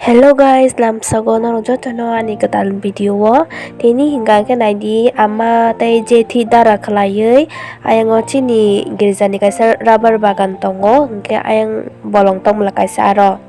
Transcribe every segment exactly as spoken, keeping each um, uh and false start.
Hello guys, lamsago norok jotono ani kwtal video o. Tini hingka khe naidi ama tei jethi dara khwlaiwi ayango chini girjani kaisa rubber bagan tongo, hingke ayang bolong tongmwla kaisa aro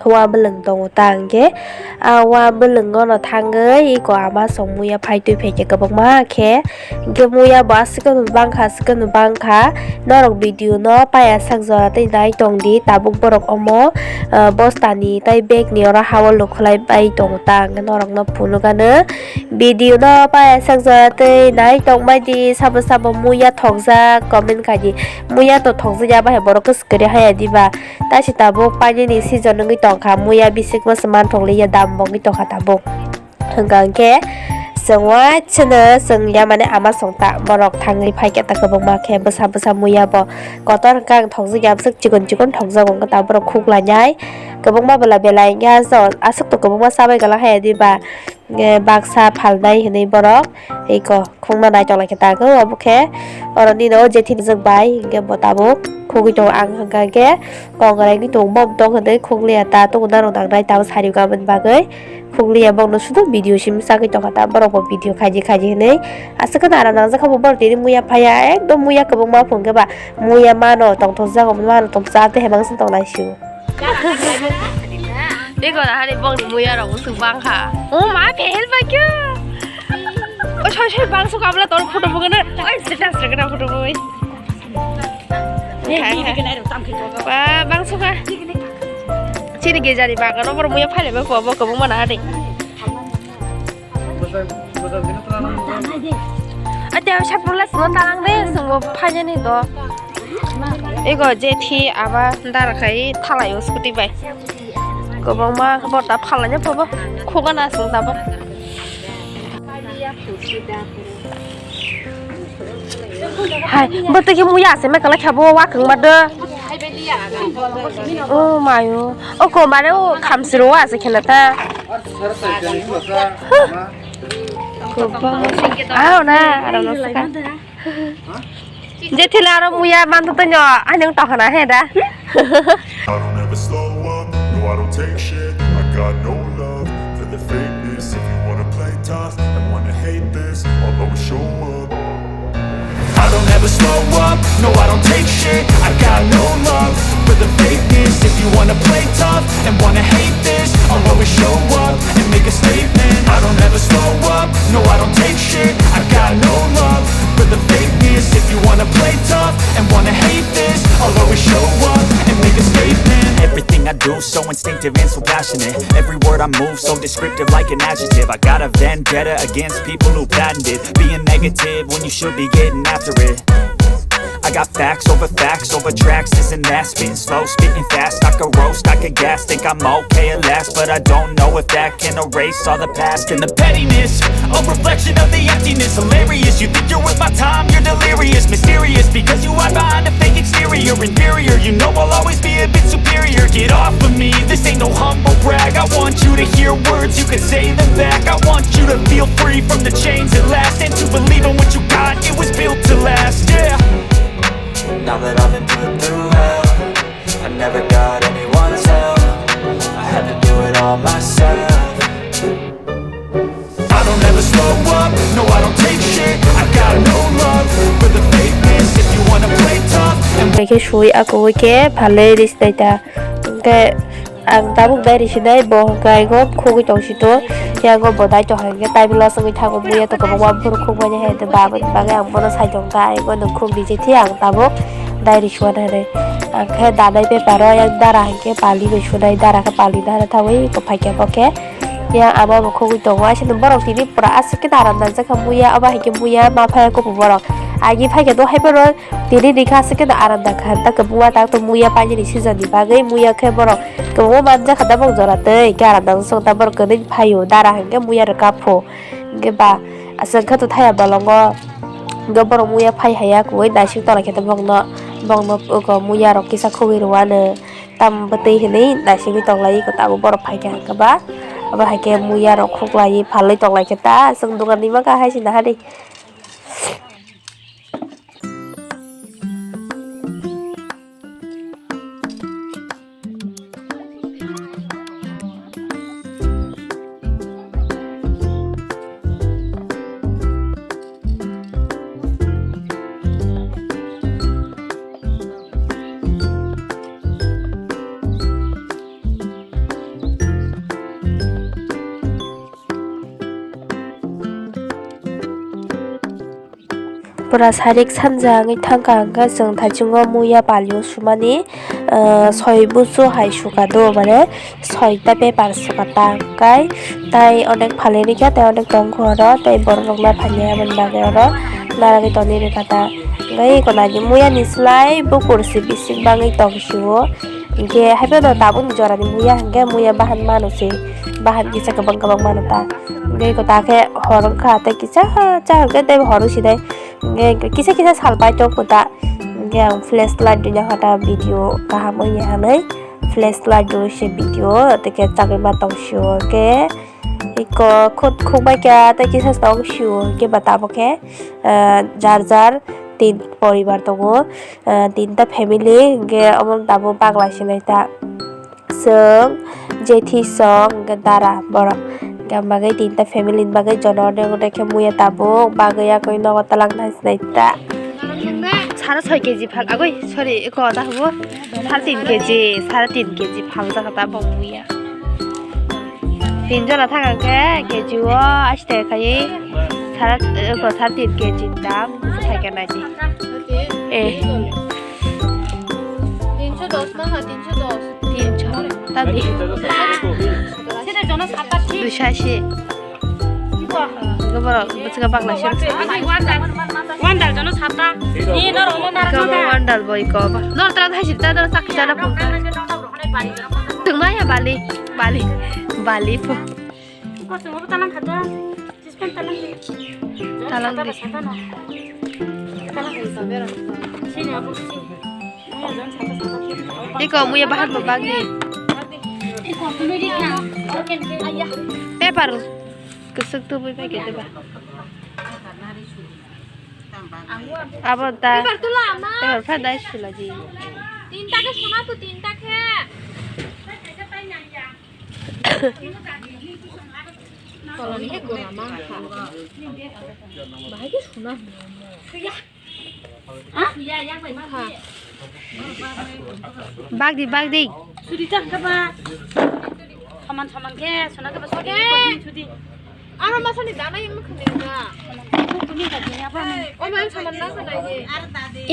wa bwlwng tongo ta hingke a wa bwlwngo no thangwi iko ama song muya phai twi phaikhe kwbangma khe. Hingke muya bo aswk no bangkha, aswk no bangkha. Norok video no paya sak jora tei nai tongdi, tabuk borok omo, ah, bostani tei bag ni oro ha o lukhwlai pai tongo ta, hingke norok no phunukgano. Video no paya sak jora tei nai tongbai di, sabo sabo muya thokjak comment khai di, muya to thokjak ya bahai borok kwswk kwrwi haya diba, taisi tabuk painani season wngwi tongkha, muya bisikma se manthokliya, dam bo wngwi tongkha tabuk. Hwnkha hwnkhe chwng waisano chwng ya mane ama songta borok thangwi phaikhe ta kwbangma khe bwsa bwsa muya bo kotor hwnkhe ang thokjak ya bwswk chikon chikon thokjago hwnkhe ta borok khuklainai kwbangma bwla belai hwnkhe aswk to kwbangma chabai kwlak haya diba hwnkhe baksa phalnai hinwi borok eko khungna naitok lai khe ta khe obo khe oro nini o jethi rijak bai hwnkhe bo tabuk khugwi tongo ang hwnkha hwnkhe kongrai wngwi tongo bo tong hinwi khukliya ta tongna rok nangnai tabuk sari o aboni bagwi. Khukliya bokno sudo video simi chagwi tongkha ta, borok bo video khaidi khaidi hinwi aswk kheno aram nangjak kha bo, borok tini muya phaiya ekdom muya kwbangma phunukhe ba muya mano tongthokjago, mano tongthokjak tei hemang song tongnai sio. Tei gora hari bokni muya rok bwswk bangkha. O ma phel ba khe. O soi soi bangso kabla tor photo bogano. Oi status rwgana photo bogoi. Ba bangso kha. Chini gejari bagano bor muya phale ba ko bo kwbangma na de. Ate sapurla sino talang de sungo phajani do. Ego jethi aba dara khai thalai o scooty bai. Kwbangma borta phalanya phobo khogana sung tabok. Hai, bwtwi khe muya ase mekala khe bo wa kwngma do. O mayo. O ko mare o khamsiro wa ase khena ta. Kwbangma. Ah, na, aro no saka. Je thila aro muya manto to nyo, anong to hana he da. I don't ever slow up, no, I don't take shit. I got no love for the fakeness. If you wanna play tough and wanna hate this, I'll always show up. I don't ever slow up, no, I don't take shit. I got no love for the fakeness. If you wanna play tough and wanna hate this, I'll always show up and make a statement. I don't ever slow up, no, I don't take shit. I got no love for the fakeness. If you wanna play tough and wanna hate this, I'll always show up and make a statement. Everything I do so instinctive and so passionate. Every word I move so descriptive like an adjective. I got a vendetta against people who patented being negative when you should be getting after it. I got facts over facts over tracks, this and that. Spitting slow, spitting fast. I could roast, I could gas. Think I'm okay at last, but I don't know if that can erase all the past. And the pettiness, a reflection of the emptiness. Hilarious, you think you're worth my time, you're delirious. Mysterious, because you hide behind a fake exterior. Inferior, you know I'll always be a bit superior. Get off of me, this ain't no humble brag. I want you to hear words, you can say them back. I want you to feel free from the chains that last, and to believe in what you got, it was built to last, yeah. Now that I've been put through hell, I never got anyone's help. I had to do it all myself. I don't ever slow up, no, I don't take shit. I got no love for the fakeness. If you wanna play tough and Hingke sui ako hingke phalwi ris naita. Hingke ang tabuk dai risinai bo hingke aigo khogwi tongsito. Yango bo dai tongkha hingke taibo losogwi thango muya tongkha bo wabuphuru khukmani hai hingke babani bagwi ang bono sai tongkha aigo nwng khukdi jethi ang tabuk dai risuana hinwi. Ang khe danai beparo yang dara hingke pali bai sunai dara khe pali nana thawi ko phaikhe bo khe. Ya ama bo khogwi tongo, aisini borok tini pura aswk khe aram nangjak kha muya, abo hai khe muya ma phai khe borok. Agi phai khe do hai phano tini ni kha aswk khe aram nang kha, ta khe buwa ta to muya painani season ni bagwi muya khe borok kwbangma manjak kha tabuk jora tei khe aram nangjak ta borok kwrwi phaio dara hwnkhe muya rwkha pho hwnkhe ba aswk khe to thaya bolongo hwnkhe borok muya phai haya kwbwi naising tola khe to bokno bokno muya rok kisa khogwi rwano. Tam bwtwi hinwi naisingwi tonglai eko tabuk borok phaikha hwnkhe ba abo hai khe muya rok khuklaiwi phalwi tonglai khe ta chwng dogan ni maka hai se naha di. Pura sarik sanja wngwi thangkha, hwnkhe chwng thaichungo muya palio sumani, ah, soi busu hai sukha do, mane soita paper sukha ta, hwnkhe tai onek phalwi rikha, tai onek tongkha oro, tei borok rok ma phainai aboni bagwi oro naragwi tonwi rikha ta. Hwnkhe eko naidi muya ni slai bukur se bising bangwi tong sio, hwnkhe haiphano tabukni jorani muya hwnkhe muya bahan mano se, bahan kisa kwbang kwbang mano ta. Hwnkhe eko ta khe hor wngkha, tei kisa cha hwnkhe tei hor wngsi dai. Hwnkhe kisa kisa sal pai tongo ta. Hwnkhe ang flashlight rwna kha ta video kaham wngya hinwi. Flashlight rw se video tei khe chagwi ma tong sio khe. Eko khut khuk bai kha tei kisa tong sio hwnkhe ba tabuk khe, ah, jar jar tin poribar tongo. Ah, tinta family hwnkhe omo tabuk baglai sinai ta. Chwng, jethi song, hwnkhe dara borok. Hwnkhe ang bagwi tinta family ni bagwi jono odek odek khe muya tabuk bagwi yakui nogo twlang nai sinai ta. Sare soi K G phal, agoi, sorry, eko ta hubo. Sare tin K G, sare tin K G phal jaga ta bo muya. Tin jona thang hwnkhe K G o ashi taka khai. Sare, eko sare tin K G dam, sai khe nai di. Eh. তিনশো দশ না, হ্যাঁ, তিনশো দশ। তিনশো, ta di. সেটা জন সাতাশি। দুশো আশি. কি কয়? Eko borok, bwswk bagla se. Wandal jon sata. Ni nor omo nar. Eko wandal boy ko ba. Nor tra thai sita nor sak jana phone ka. Tungma ya bali, bali, bali phone. Ko tungma talang khata. Talang di. Eko muya bahan bo bagdi. Paper kwswk tubui bai khe diba. Abo da. Paper tula ama. Paper pha dai sula di. Tinta khe sona to tinta khe. Tolani he gora ma ha. Bahai khe suna hwnwi omo. Ha? Bagdi, bagdi. Sudi ta hwnkha ba. Saman saman khe suna khe ba sudi. Sudi. Aro masani dana yang mukha ni na. Sudi ni ka dinya ba ni. O man saman na ka dai.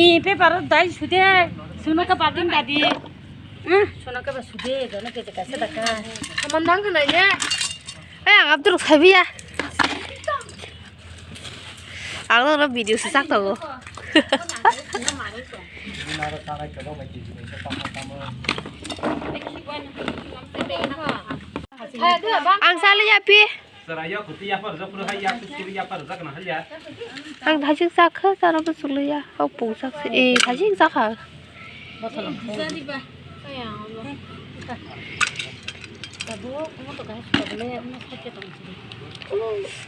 E paper dai sudi. Suna ka ba din dadi. Hmm, sona ka ba sude, dona ke jaka se daka. Saman nang khnai ne. Eh, ang Abdul khabi ya. Ang no video se sak tongo. Ang sale ya pi. Chwrai ya, khuti ya, par jak, phuru hai ya, khuti ya, par jak na hai ya. Ang thajik chakha, charo bwswk liya. Hok pung chak se, eh, thajik chakha.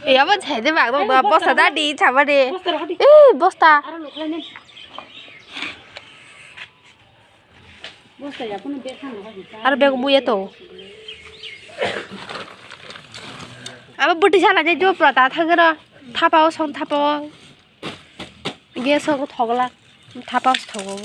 Eh, abo chai de bag dong, bosta da di, chaba de. Eh, bosta. Aro bag buya to. Abo bwtwi sana je jo prata thangro. Thapa o song thapa o. Gas o thogla. Thapa o thogo.